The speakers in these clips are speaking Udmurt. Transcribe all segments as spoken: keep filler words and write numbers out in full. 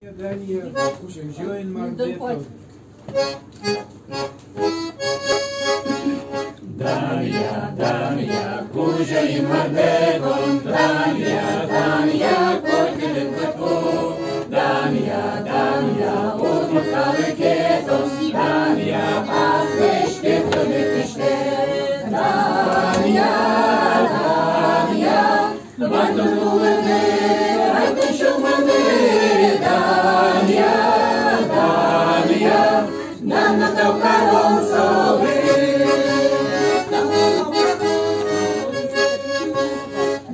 Данъя, Кузё-Инмарме тон. Данъя, данъя, Кузё-Инмарме тон, данъя, данъя, котькытын кытку. Данъя, данъя, удмурт калыке тон, данъя, аслэсьтыд тодытӥсьтыд. Данъя, данъя, вань тон улыны, вань тон сюлмыны, данъя, данъя, дан но тау каром солы.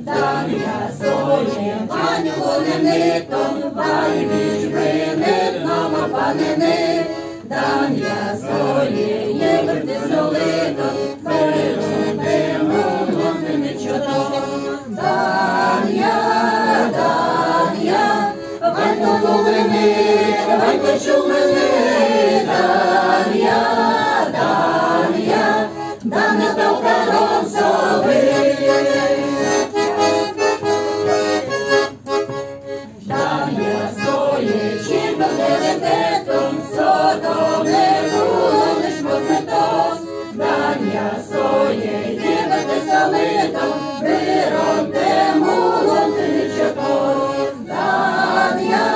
Данъя сое, вань улонэныд тон, вань визьмынэд но малпанэнэд. Данъя сое, йыбыртӥ солы тон, быронтэм улон тыныд сётоз. Данъя, данъя, вань тон улыны, вань тон сюлмыны, данъя, данъя, дан но тау каром солы. Данъя сое, чирдон бере тон, со тонэ улонысь мозмытоз. Данъя сое, йыбыртӥ солы тон, быронтэм улон тыныд сётоз. Данъя,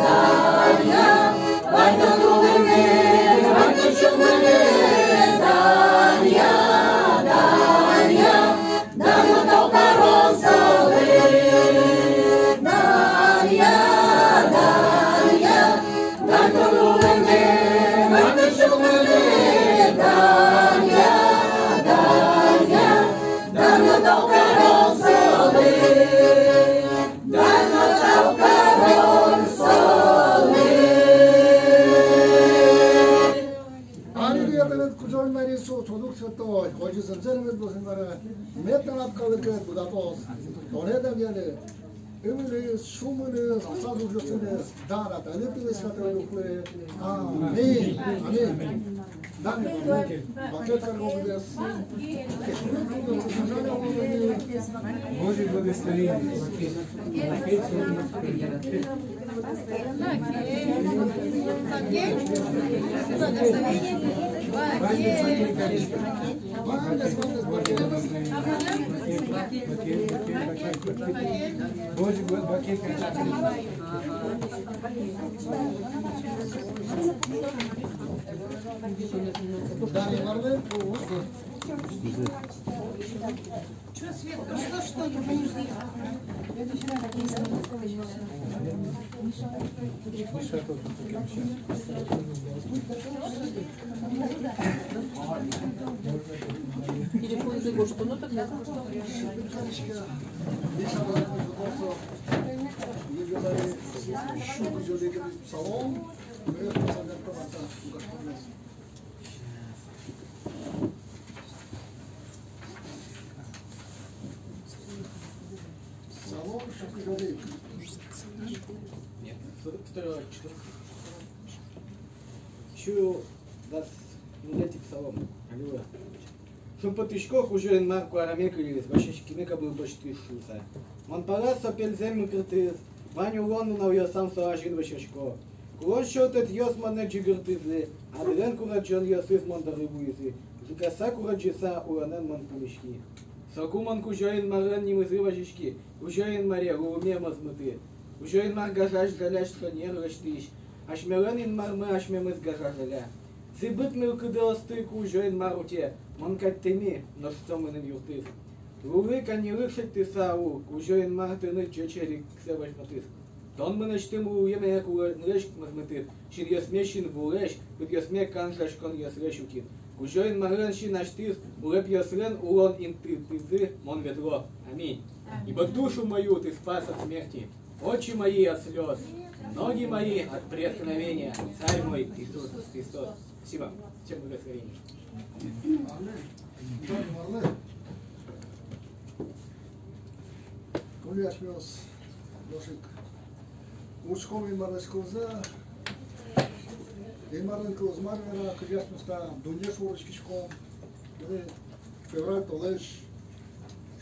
данъя, вань тон улыны, вань тон сюлмыны, данъя, данъя, дан но тау каром солы. Данъя, данъя, вань тон улыны, вань тон сюлмыны, данъя, данъя, дан но тау каром солы. Дан но тау каром солы. Аллилуйя, тыныд, Кузё-Инмаре Иисус, со Дух Святой, озьы зэмзэ но мед луоз, Инмаре, мед тынад калыкед будэтоз тонэ данъяны, ымыныз, сюлмыныз, аслаз ужъёсыныз, дан но тыныд, Пилы, Святой Духлы. Аминь. Аминь. Дан, Инмаре, бакель каргоблэс. Божье благословение. Телефон за что? Ну, так я. Псалом сю кызь одӥг. Нет, второй, четвёртый. Сю дас ньылетӥ псалом. Аллилуйя. Шумпотӥсько, Кузё-Инмар куараме кылиз, вазиськыны кабыл быдтӥз шуыса. Мон пала со пельзэ мылкыдтӥз, вань улон нуналъёсам со азьын вӧсясько. Кулон сётэтъёс монэ ӟыгыртӥзы, а дырен курадӟонъёсыз мон доры вуизы, ӝугаса, курадӟыса, улонэн мон пумиськи. Соку мон Кузё-Инмарлэн нимызлы вазиськи: Кузё-Инмаре, лулме мозмыты. Кузё-Инмар гажась-жалясь шонер лэсьтӥсь, асьмелэн Инмармы асьмемыз гажа-жаля. Зӥбыт мылкыдыосты Кузё-Инмар уте, мон катьтӥ ми, нош со мыным юрттӥз. Лулы каньыллык шедьтыса ул, Кузё-Инмар тыныд ӟеч эриксэ возьматӥз. Тон мынэсьтым лулме кулонлэсь мозмытӥд, синъёсме синвулэсь, пыдъёсме канжаськонъёслэсь утид. Кузё-Инмарлэн син асьтыз улэпъёслэн улон интыязы мон ветло. Аминь. Аминь. Ибо душу мою ты спас от смерти. Очи мои от слёз, ноги мои от преткновения, Царь мой Иисус Христос. Спасибо. Всем благословений. Куноосмес, нош ик учком Инмарлэсь кылзэ. Инмарлэн кылыз мар вера, кызьы асьмеос та дунне шоры учкиськом. Тани февраль толэзь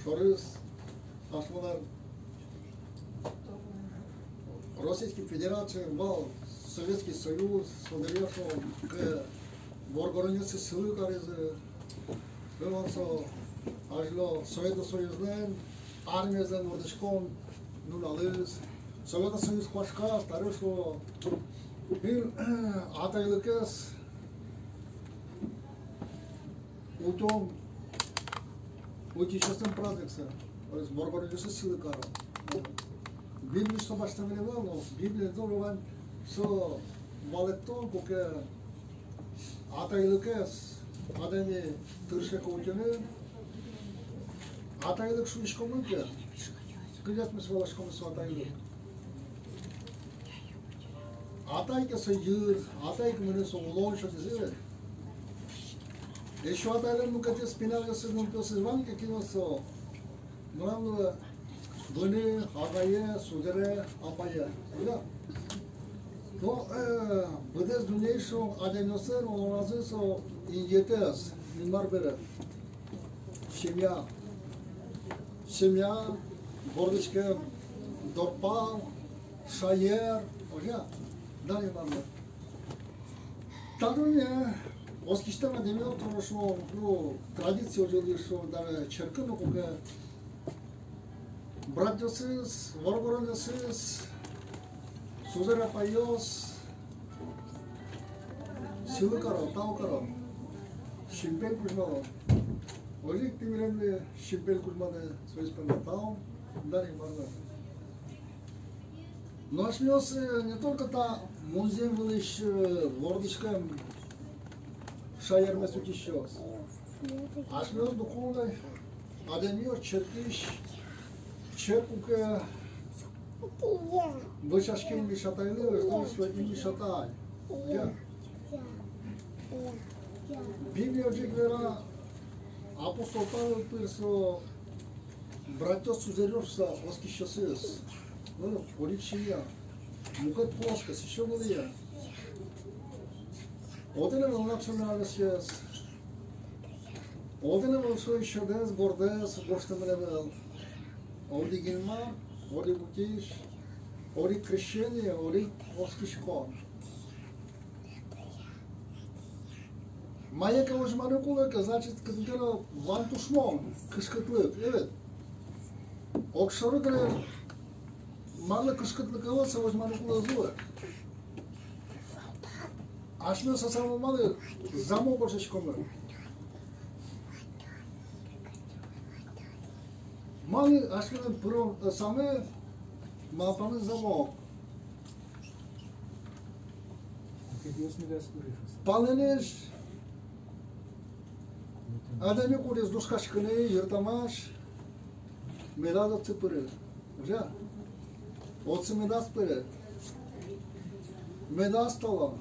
шоры асьмелэн Российской Федерациын вал Советский Союз, со дыръя со, э, воргоронъёсыз сӥлы каризы. Вал со азьло Совет Союзлэн армиезлэн вордӥськон нуналыз. Совет Союз куашказ, таре со, э, атайлыкез утён, утисьёслэн праздниксы, то есть воргоронъёсыз сӥлы карон. Библиысь со басьтэмын ӧвӧл, но Библиын тоже вань со валэктон, куке атайлыкез адями тырше ке утьыны, атайлык шуиськомы ке, кызьы асьмеос валаськомы со атайлык. Атай ке со йыр, атай ке мынэ со улон сётӥзы. Эшшо атайлэн мукетыз пиналъёсыз, нылпиосыз вань ке, кин со мынам луэ вынэ, агае, сузэре, апае. Озьы-а? Но, э, быдэс дуннеысь со адямиослэн улоназы со инъетэз, Инмар бере. Семья. Семья, вордӥськем дорпал, шаер, озьы-а? Дан Инмарлы. Та дунне оскисьтэм адямиос, шуом, ну, традиция озьы луиз, шуом, даже черкын но куке братъёсыз, воргоронъёсыз, сузэр-апайёс сӥлы каро, тау каро, синпель кузьмало. Озьы ик тӥ милемлы синпель кузьманы, соиз понна тау, дан Инмарлы. Но асьмеос, э, не только та музъем вылысь, э, вордӥськем шаермес утисьёс. Асьмеос духовной адямиос, черкысь, черк куке вӧсяське Инмысь Атайлы, озьы ик Инмысь Атай. Я. Библия озьы ик вера, апостол Павел пыр со братъёс, сузэръёс шуса оскисьёсыз. Ну, одӥг семья. Мукет пол оскиз, ещё вылӥе. Отын ӧвӧл на со нравностез. Отын ӧвӧл со ещё дэс, гордэс, гожтэмын ӧвӧл. Одӥг Инмар, одӥг Утись, одӥг крещение, одӥг оскиськон. Мае ке возьманы кулэ ке, значит, кытын ке но вань тушмон, кышкытлык, э, ведь. Огшоры ке но, малы кышкытлык ӧвӧл, сое возьманы кулэ ӧз луы. Асьмеос со самой малы замок ортчытӥськомы. Малы асьмелэн пырон, э, самой малпанын замок. Палэнысь адями кулэ лушкаськыны, йыртамась, медаз отчы пыры. Озьы-а? Отчы медаз пыры. Медаз толо.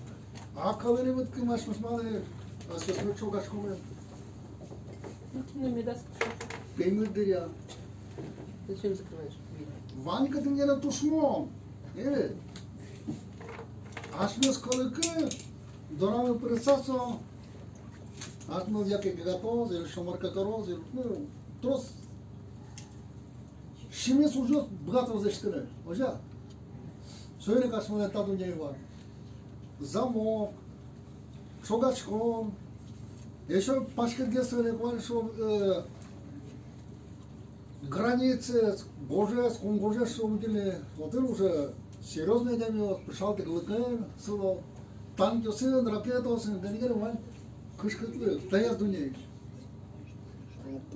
А кӧлыны выт кымаш, малы асьмеос мед ӵогаськомы. Ну, медаз. Пеймыт дыръя. Зачем закрываешь дверь? Вань кытын ке но тушмон. Э. Асьмеос кӧлӥ ке, дорамы пырыса со асьмелы яке гыгатоз, или шомарка кароз, или, ну, трос синмес ужъёс быгатоз лэсьтыны. Озьы-а? Соин ик асьмелэн та дуннеын вань замок, ӵогаськон, ещё паськытгес соин ик вань, шуом, э, границаез, гожез, кунгожез, шуом, утьыны, отын уже серьёзной адямиос, пыӵатскыны кулэ, сыло, танкъёсын, ракетаосын, тани гинэ вань кышкытлык таяз дуннеысь.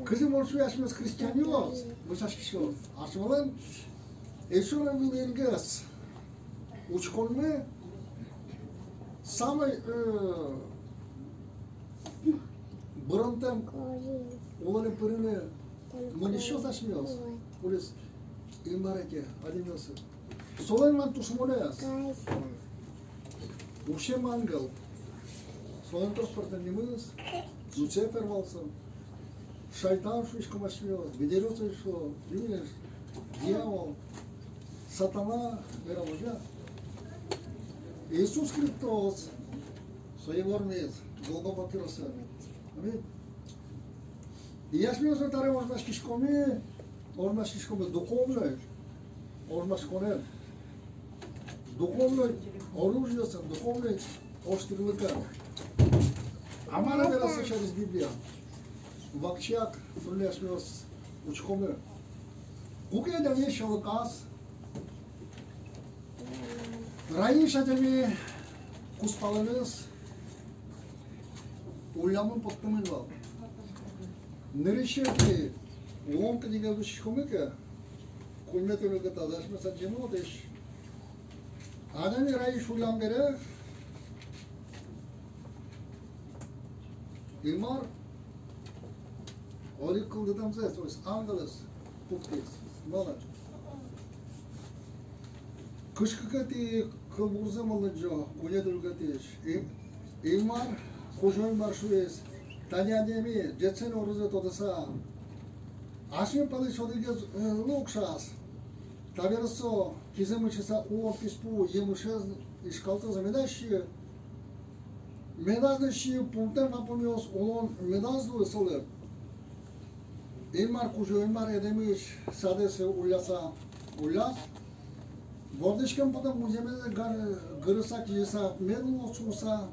Кызьы мон шуи, асьмеос христианъёс, вӧсяськисьёс, асьмелэн ещё но вылынгес учконмы самой, э, быронтэм улонэ пырыны мынӥсьёс асьмеос, кудӥз Инмар ӧте адямиосын. Солэн вань тушмонэз. Усем ангел. Солэн трос пӧртэм нимыз. Люцифер вал со. Шайтан шуиськом асьмеос. Гидерёс шуо. Юнеш. Дьявол. Сатана. Вералозя. Иисус Христос. Сое вормиз Голгофа киросын. Аминь. И асьмеос но таре ожмаськиськомы, ожмаськиськомы духовной ожмаськонэн. Духовной оружиосын, духовной ожтӥрлыкен. А мар вераса сярысь Библия? Вакчияк туннэ асьмеос учкомы. Куке адями сьӧлыказ, раись адями кузпалэныз уллямын поттэмын вал. Нырысетӥ улон книгаез учкиськомы ке, куинетӥ люкетаз, асьмеос адӟимы отысь. Адями раись уллям бере, Инмар одӥг кылдытэмзэ, то есть ангелэз пуктӥз. Малы? Кызь кыкетӥ кылбурзэ мон лыдӟо, куинетӥ люкетысь. И-, Инмар, Кузё-Инмар шуиз: тани адями, ӟечсэ но уродзэ тодыса, асьме пӧлысь одӥгез, э, луэ укшаз. Табере со кизэ мычыса улон писпу емышез ишкалтоз, медаз сиы, медаз но сиы пумтэм вапумъёс, улон медаз луы солы. Инмар, Кузё-Инмар Эдемысь садэ сое улляса улляз. Вордӥськем потэ, музъемезлы гар-, гырыса, кизьыса мед луоз шуыса,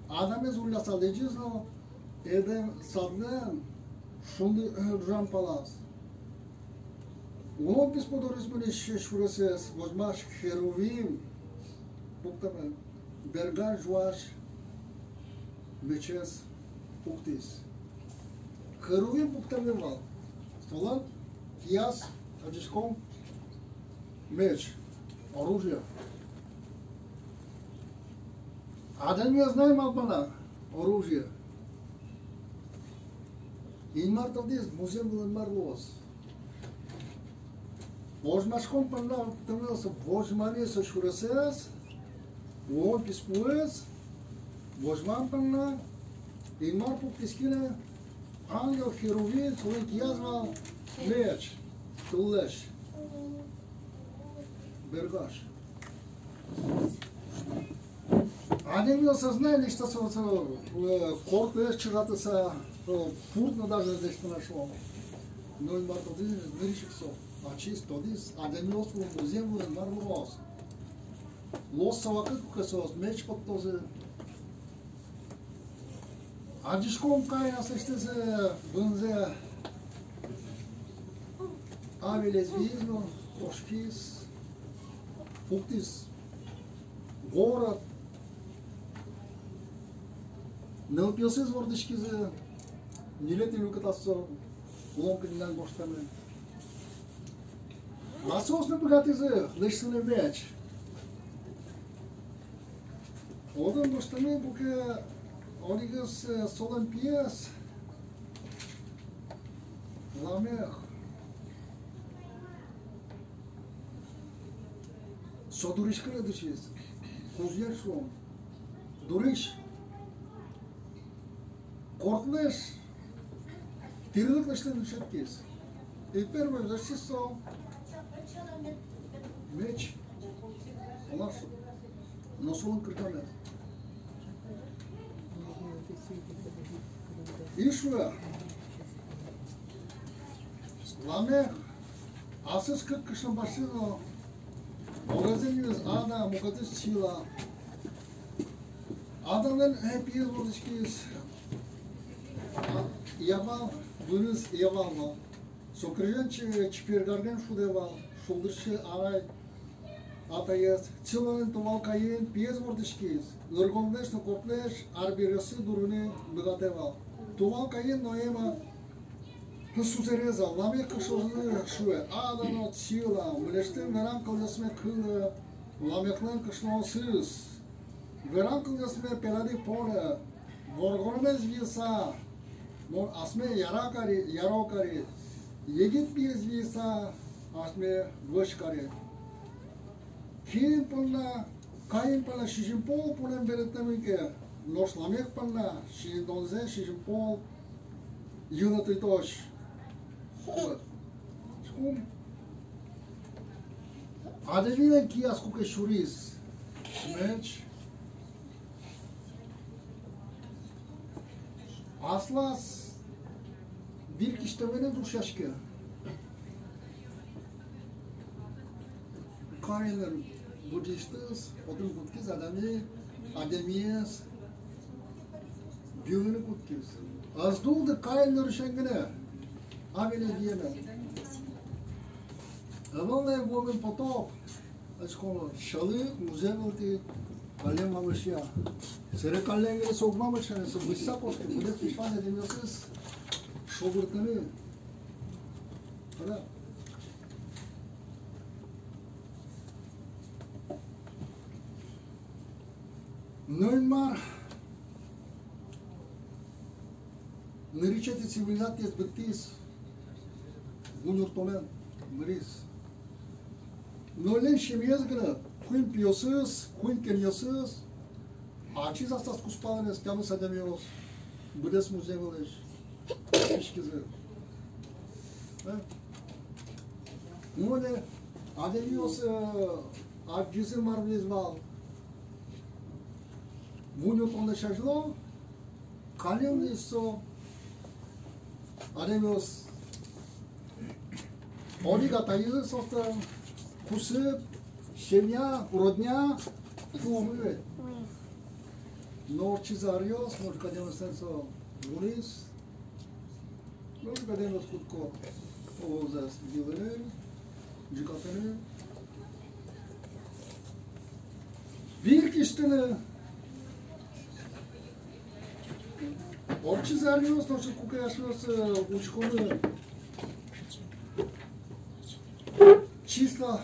адямиез улляса лэзиз но Эдем садлэн шунды, э, ӝужан палаз. Улон писпу дорысь мынӥсь сюресэз возьмась херувим пуктэмын, берган ӝуась мечез пуктӥз. Херувим пуктэмын вал. Солэн кияз, адӟиськом, меч, оружие. Адямиез но ӧй малпа на оружие. Инмар тодӥз, музъем вылын мар луоз. Возьмаськон понна, тынэсо возьманы со сюресэз, улон писпуэз возьман понна, Инмар пуктӥз кинэ? Ангел херувим, солэн кияз вал меч, тыллэсь бергась. Адямиос ӧз на лэсьтэ со, со, э, кортлэсь чыжатыса, э, пурт но даже лэсьтэ на шуом. Но Инмар тодӥз, нырысь ик со ачиз тодӥз, адямиос вылын, музъем вылын мар луоз. Луоз со вакыт, куке соос меч поттозы. Адӟиськом, Каин аслэсьтыз вынзэ Авелез вииз но кошкиз, пуктӥз город. Нылпиосыз вордӥськизы, ньылетӥ люкетаз со улон книгаын гожтэмын. Ма соос но быгатӥзы лэсьтыны меч. Отын гожтэмын, куке одӥгез, э, солэн пиез, Ламех, со дурыськыны дышиз, кузен шуом, дурысь. Кортлэсь, тӥрлыклэсь лэсьтыны дышетскиз. И первой лэсьтӥз со меч. Оло со. Но солэн кырӟамез. И шуэ: Ламех аслыз кык кышномурт басьтӥз но, огезлэн нимыз Адам, мукетыз Сила. Адамлэн, э, пиез вордӥськиз, а, Явал, выныз Явал вал. Со крезен чи-, чипер карген шудэ вал, шулдырчи анай атаез. Силалэн Тувал Каин пиез вордӥськиз, ыргонлэсь но кортлэсь арбериосыз дурыны быгатэ вал. Тувал Каин но Эма сузэрез вал. Ламех кышнозэ шуэ: Адам но Сила, мынэсьтым верам кылъёсме кылэ Ламехлэн кышноосыз. Верам кылъёсме пелялы понэ, воргоронэз виыса, мон асме яра кари, яро кари, егит пиез виыса, асме вӧсь кари. Кин понна, Каин понна сизьым пол пунэм берыктэмын ке, нош Ламех понна сизьымдонзэ сизьым пол йылэтытозь. Адямилэн кияз куке сюриз меч, аслаз вир кисьтэменыз ушъяське. Каинлэн Буддистъёс, отын кутскиз адями, адямиез виыны кутскиз. Ӧз нуллы Каин нырысен гинэ, Авелез виыны. Ӧвӧл на вуэмын потоп, ачконо, сьӧлык музъем вылтӥ каллен вамышъя. Собере каллен гинэ со уг вамышты, со бызьыса кошке, быдэс вань адямиосыз шобыртыны. Ӧвӧл-а? Но Инмар нырысетӥ цивилизациез быдтӥз, ву нюртонэн мыриз. Но Нойлэн семьяез гинэ куинь пиосыз, куинь кенъёсыз, ачиз аслаз кузпалэныз тямыс адямиос быдэс музъем вылысь писькизы. Э? Мон адямиос, э, адӟизы, мар вуиз вал. Ву нюртонлэсь азьло каллен вуиз со. Адямиос одӥг атаез, соос та кусып, семья, родня, туж умой. Но ортчизы аръёс, нош кадь адямиослэн со вуиз. Нош кадь адямиос кутско олзэс йылыны, ӝикатыны, вир кисьтыны. Ортчизы аръёс, нош куке асьмеос, э, учкомы Числа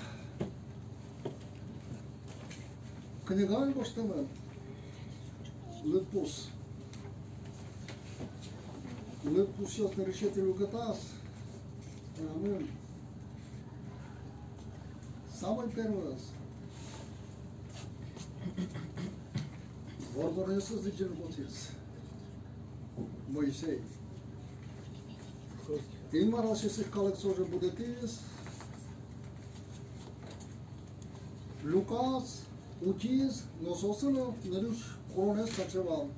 книгаын гожтэмын. Лыдпус. Лыдпусъёс нырысетӥ люкетаз. Аминь. Самой первойёс воргоронъёсыз лыдӟыны кутӥз Моисей. Инмар аслэсьтыз калыксэ уже будэтӥз, люказ, утиз, но соослы но нырысь куронэз таӵе вал.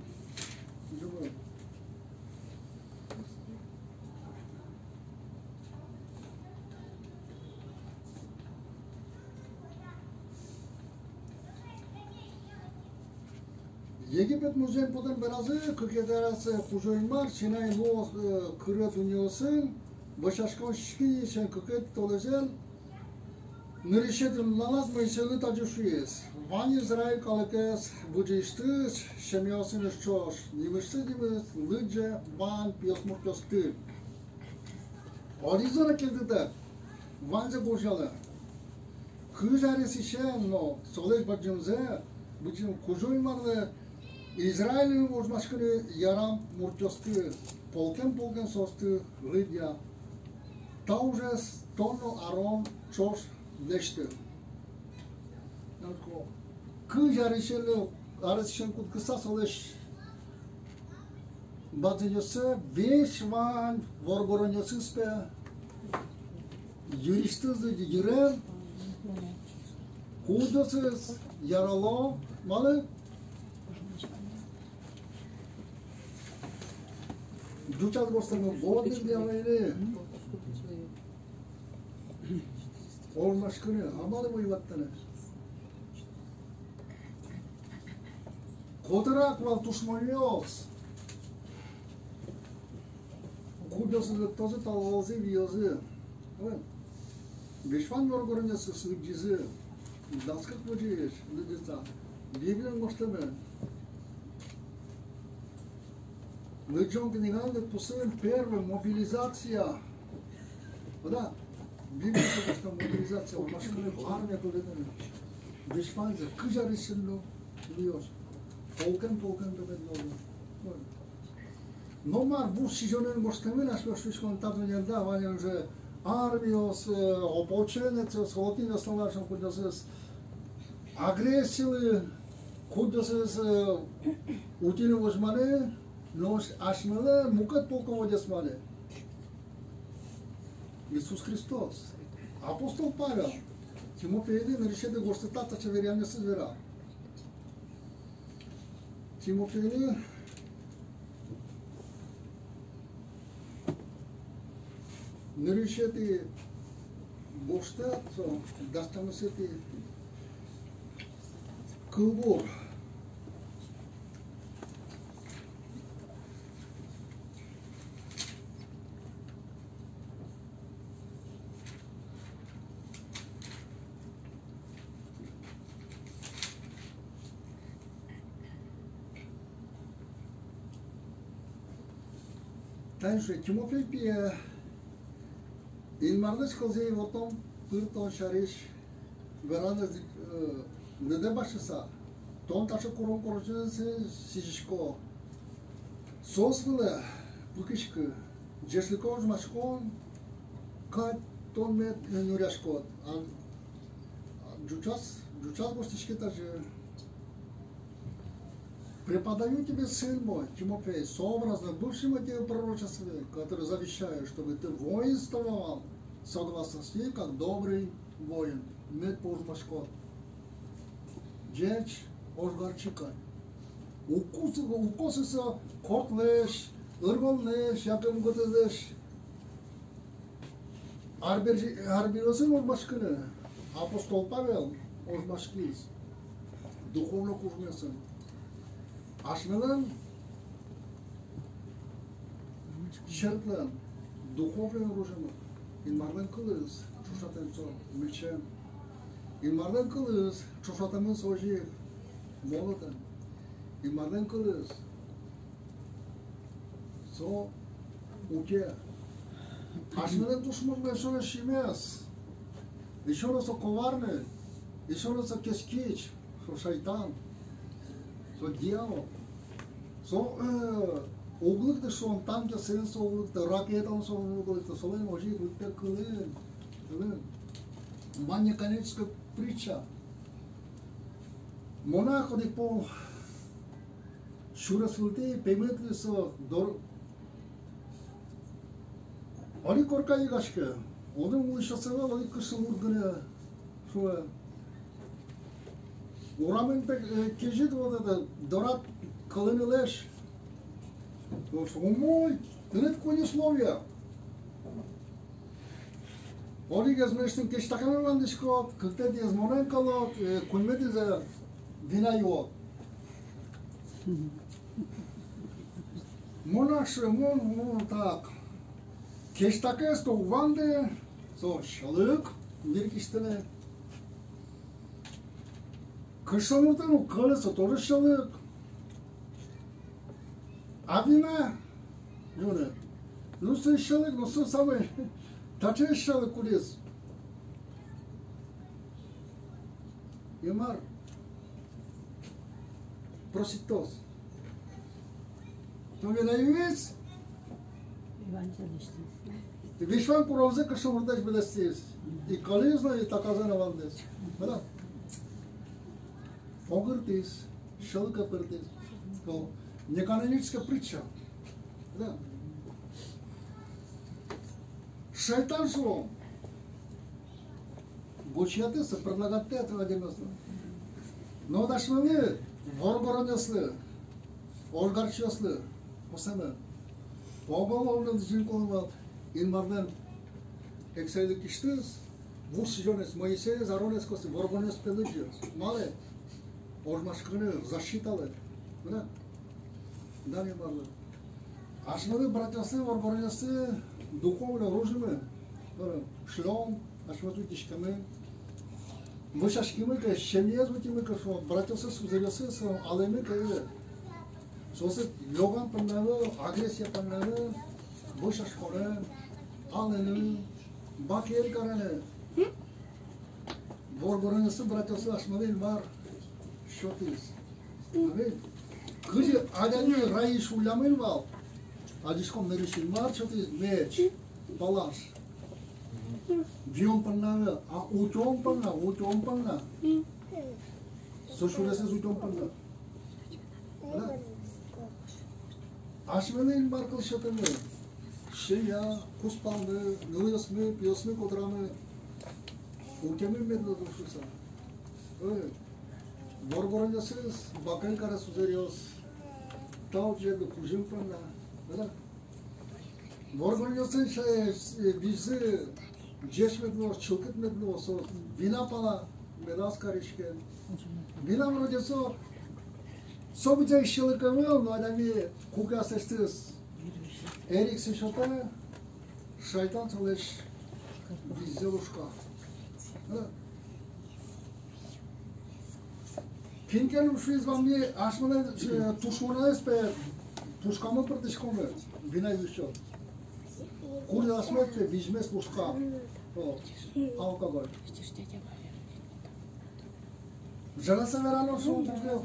Египет музъем потэм беразы кыкетӥ аресэ Кузё-Инмар Синай луоз, э, кыре дуннеосын, вӧсяськон сизьымысен кыкетӥ толэзьын, нырысетӥ нуналаз Моисейлы таӵе шуиз: вань Израиль калыкез выжыысьтыз семьяосыныз ӵош нимысьтыз нимыз лыдӟе вань пиосмуртъёсты. Одӥгзэ но кельтытэк, ваньзэ гожъялэ. Кызь аресысен но солэсь бадӟымзэ, бадӟым Кузё-Инмарлы Израильлы возьмаськыны ярам муртъёсты, полкем-полкем соосты лыдъя. Та ужез тон но Аарон ӵош лэсьты. Кызь аресысен, аресысен кутскыса солэсь бадӟымъёссэ, весь вань воргоронъёсыз, пе, йырысьтыз йырен, кудъёсыз ярало, малы? Ӟучаз гожтэмын: годны для войны. Ожмаськыны, а малы воевать карыны? Котырак вал тушмонъёс, кудъёсыз лыктозы та валзэ, виозы. Ой. Весь вань воргоронъёсыз лыдӟизы. Дас кык возьыесь лыдӟыса. Библиын гожтэмын. Лыдӟон книгаын, лыдпусын первый мобилизация. О да, Библиын гожтэмын мобилизация, ожмаськыны, армие кылдытыны. Весь ваньзэ, кызь аресысен но лыдъёс. Полкем, полкем, полкем, полкем. Но мар, вуж сӥзёнын гожтэмын, асьмеос шуиськом, та дуннеын, да, вань уже армиос, э, ополченецъёс, отын основной кудъёсыз агрессилы, кудъёсыз, э, утьыны возьманы, нош асьмелы мукет полководец мар-а? Иисус Христос. Апостол Павел Тимофейлы нырысетӥ гожтэтаз таӵе веръянъёсыз вера. Тимофейлы нырысетӥ гожтэт, со дас тямысэтӥ Кылбур. Тани шуэ, Тимофей пие, Инмарлэсь кылзэ ивортон, пыртон сярысь вераны, э, лыдэ басьтыса, тон таӵе курон-курон сярысь сӥзиськод. Соос вылэ пыкиськы, ӟечлыко ожмаськон кадь тон мед нюръяськод. А, а ӟучаз, ӟучаз гожтӥське тазьы. Преподаю тебе, сын мой, Тимофей, сообразно бывшему тебе пророчеству, которое завещаю, чтобы ты воинствовал, согласно с ней, как добрый воин. Мед пожмаськод. Ӟеч ожгарчи кадь. Уг косо, уг косо со кортлэсь, ыргонлэсь, яке мукетызлэсь. Арбери-, арбериосын ожмаськыны. Апостол Павел ожмаськиз духовной кужмосын. Асьмелэн черклэн духовной оружиемы Инмарлэн кылыз, ӵошатэмын со мечен. Инмарлэн кылыз, ӵошатэмын со озьы ик молотэн. Инмарлэн кылыз, со уте. Асьмелэн душмонмы эшшо но сӥземез. Эшшо но со коварный, эшшо но со кескич, со шайтан, со дьявол. Со, э, уг лыкты, шуом, танкъёсын со уг лыкты, ракетаосын со уг лыкты, солэн озьы ик лыктэ кылын, кылын. Ман неканонической притча. Монах одӥг пол сюрес вылтӥ пеймыт луиз со дор-, али корка йыгаське. Одӥг улӥсьёс ӧвӧл, одӥг кышномурт гинэ, шуэ. Урамын пе, э, кезьыт, вот это, дорад кӧлыны лэзь. Шуэ: умой, тыныд куинь условие. Одӥгез: мынэсьтым кесьтакеме вандӥськод, кыктэтӥез: монэн кӧлод, э, куиньметӥез: вина юод. Монах шуэ: мон, мон так. Кесьтакеез то уг ванды, со сьӧлык, вир кисьтыны. Кышномуртэн уг кӧлы, со тоже сьӧлык. А вина юны, ну, со сьӧлык, но со самой таӵе сьӧлык, кудӥз Инмар проситоз. Но вина юиз, вичак куронзэ кышномуртлэсь быдэстӥз. И кӧлӥз но, и таказэ но вандӥз. Вала? Огыртӥз, сьӧлыке пыртӥз. Со неканоническая притча. Да. Шайтан, шуом, гожъятэ сое, предлагатьтэ сое адямиослы. Но вот асьмелы, воргоронъёслы, ожгарчиослы, косэмын. Ог-огмылы лыдӟыны кулэ вал Инмарлэн эксэйлык кисьтыз, вуж сӥзёнэз, Моисеез, Ааронэз косӥ, воргоронъёс пе лыдӟо. Малы? Ожмаськыны, защиталы. Мынэ. Дан Инмарлы. Асьмелы, братъёслы, воргоронъёслы, духовной оружиемы, э, шлём, асьмеос утиськомы. Вӧсяськимы ке, семьяез утимы ке, шуом, братъёсыз, сузэръёсыз, шуом, алэмы ке, э, соослы лёган понна ӧвӧл, агрессия понна ӧвӧл, вӧсяськыны, алэны, бакель карыны. Воргоронъёслы, братъёслы асьмелы Инмар сётӥз. Аминь. Кызьы адями райысь уллямын вал, адӟиськом, нырысь Инмар сётӥз меч, палаш. Виён понна ӧвӧл, а утён понна, утён понна. Со сюресэз утён понна. Асьмелы Инмар кыл сётэмын. Семья, кузпалмы, нылъёсмы, пиосмы котырамы утемын мед луоз шуыса. Ой, воргоронъёсыз бакель каро, сузэръёс. Тау ӟеч лу кузьым понна. Воргоронъёслэн, э, визьзы ӟеч мед луоз, чылкыт мед луоз, со вина пала. Медаз кариське. Мынам вроде со, со быдӟа ик сьӧлык ӧвӧл, но адями куке аслэсьтыз эриксэ сётэ, шайтан солэсь визьзэ лушка. Кин ке но шуиз вал: ми асьмелэн, э, тушмонаез пе пушкамы пыртӥськомы, вина юисьёс. Кудӥз асьмелэсь пе визьмес лушка. О, алкоголь. Жаляса верано, со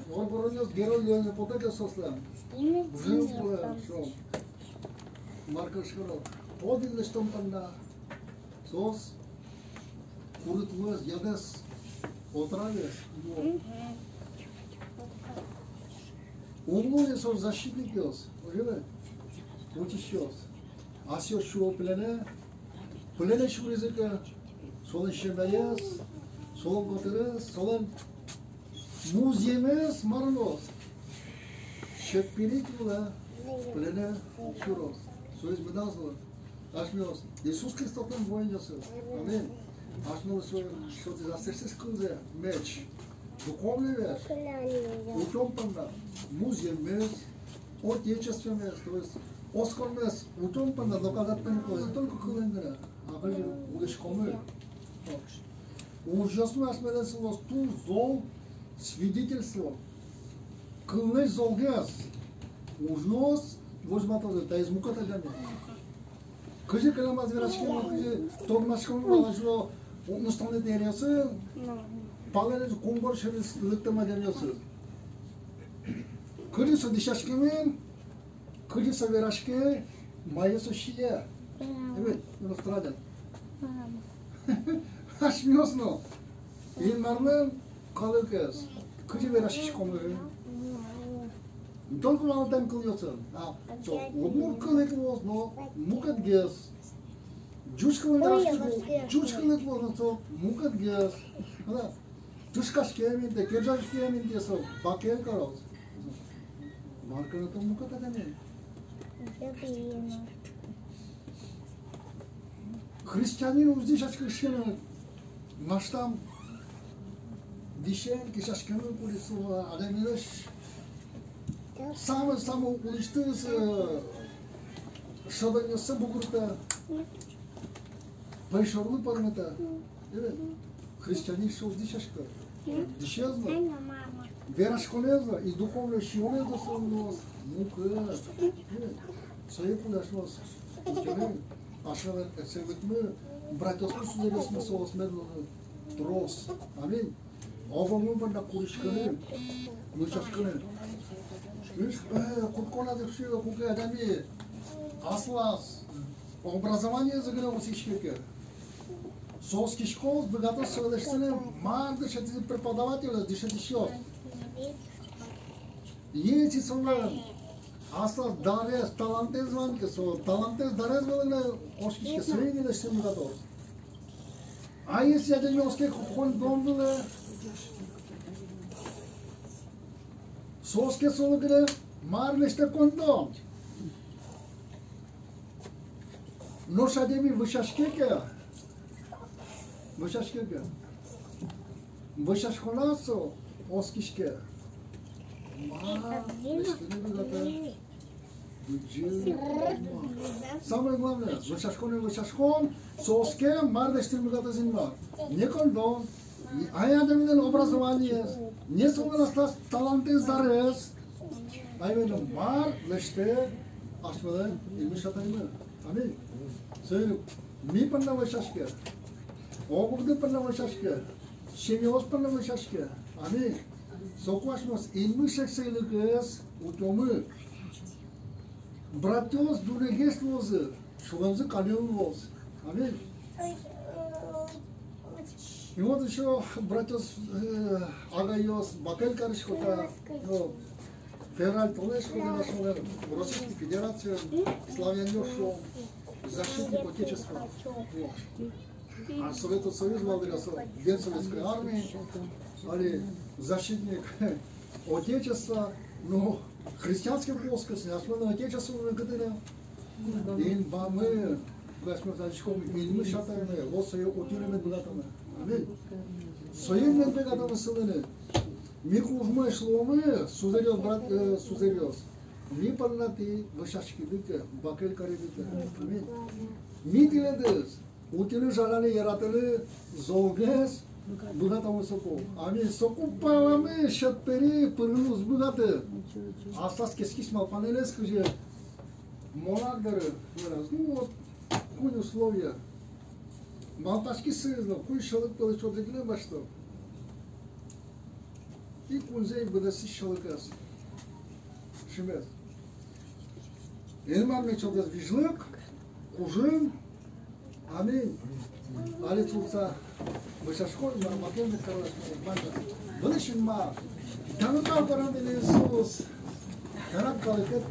воргоронъёс герой луыны потэ ке соослэн. Уже, э, со. Мар кариськоно. Подвиг лэсьтон понна. Соос курытмес ядэз, отравез. Улло ини соос защитникъёс, озьы-а? Утисьёс. Асьсэос сюро пленэ, пленэ сюризы ке, солэн семьяез, солэн котырез, солэн музъемез мар луоз? Сьӧд пилить вылэ пленэ сюроз. Соиз медаз луы. Асьмеос Иисус Христослэн воинъёсыз. Аминь. Асьмелы со сётӥз аслэсьтыз кылзэ, меч. Духовной весь. Утён понна. Музъеммес, отечествомес, то есть осконмес утён понна доказать карыны кулэ не только кылын гинэ, а кызьы улӥськомы. Ужъёсмы асьмелэн сылоз туж зол свидетельство. Кыллэсь золгес. Ужъёс возьматозы, таиз мукет адями. Кызьы кылэмаз вераськемын, кызьы тодматскемын вал азьло укмыстонэтӥ аръёсы, палэныз кунгож сьӧрысь лыктэм адямиосыз. Кызьы со дӥсяськемын, кызьы со вераське, мае со сие. Эвет, иностранец. Асьмеос но Инмарлэн калыкез, кызьы вераськиськомы. Не только валантэм кылъёсын, а со удмурт кыл ик луоз но мукетгес. Ӟуч кылын вераськиськом, ӟуч кыл ик луоз но со мукетгес. Ала, тышкаськем интые, кержаськем интые со бакель кароз. Мар кароно, мукет адями. Христианин уз дӥсяськы шуыны, маштам дӥсен кесяськемын кулэ со, адямилэсь самой-самой улӥсьтыз, э, шӧдонъёссэ бугыртэ, пӧйшурлы пӧрмытэ. Эвет, христианин со уз дӥсяськы. Дӥсез но, вераськонэз но, и духовной сиёнэз но со луоз мукет. Эвет, сое кулэ асьмеос. Асьмелэн эксэйлыкмы, братъёсмы, сузэръёсмы, соос мед луозы трос. Аминь. Ог-огмы понна куриськыны, мычаськыны. Ишь, э, кутсконаз ик шуо, куке адями аслаз образованиез гинэ усиське ке, со оскиськоз, быгатоз сое лэсьтыны, мар дышетӥзы преподаватель, дышетӥсьёс. Если солэн аслаз дарез, талантэз вань ке, со талантэз, дарез вылын оскиське, сое ини лэсьтыны быгатоз. А если адями оске коньдон вылэ, со оске солы гинэ, мар лэсьтэ коньдон. Нош адями вӧсяське ке, вӧсяське ке, вӧсяськоназ со оскиське, мар лэсьтыны быгатэ. Самое главное, вӧсяськон, вӧсяськон, со оске, мар лэсьтыны быгатоз Инмар. Не коньдон, не ай адямилэн образованиез, не солэн аслаз талантэз, дарез, а именно мар лэсьтэ асьмелэн Инмысь Атаймы. Аминь. Соин ик ми понна вӧсяське, ог-огды понна вӧсяське, семьяос понна вӧсяське. Аминь. Соку асьмеос Инмысь эксэйлыкез утёмы. Братъёс дуннегес луозы, сюлэмзы каньыл луоз. Аминь. И вот ещё братъёс, э, агайёс бакель карисько та, но, февраль толэзь, кудӥз асьмелэн Российской Федерациын славянъёс шуо, защитник Отечества. Вот. А Советский Союз вал дыръя со, День Советской Армии, али защитник Отечества, ну, христианской плоскости, асьмелэн Отечествомы кытын? Инбамын. Асьмеос адӟиськом Инмысь Атаймы, луоз сое утьыны мед быгатомы. Аминь. Соин мед быгатомы сылыны. Ми кужмоесь луомы, сузэръёс, брат, э, сузэръёс. Ми понна тӥ вӧсяськиды ке, бакель кариды ке. Аминь. Ми тӥледыз утьыны, жаляны, яратыны золгес быгатомы соку. Аминь. Соку паламы сьӧд пери пырыны уз быгаты. Аслаз кескич малпанэныз кызьы, мон ак доры вераз. Ну вот, куинь условие. Малпаськиз соиз но, куинь сьӧлык пӧлысь одӥг гинэ басьто. И куиньзэ ик быдэсъяз сьӧлыкез. Шимес. Инмар мед сётоз визьлык, кужым. Аминь. Али турца вӧсяськом, Инмар маке мед кароз. Вылысь Инмар. Тямыстон пӧрмем, Иисус. Тынад калыкед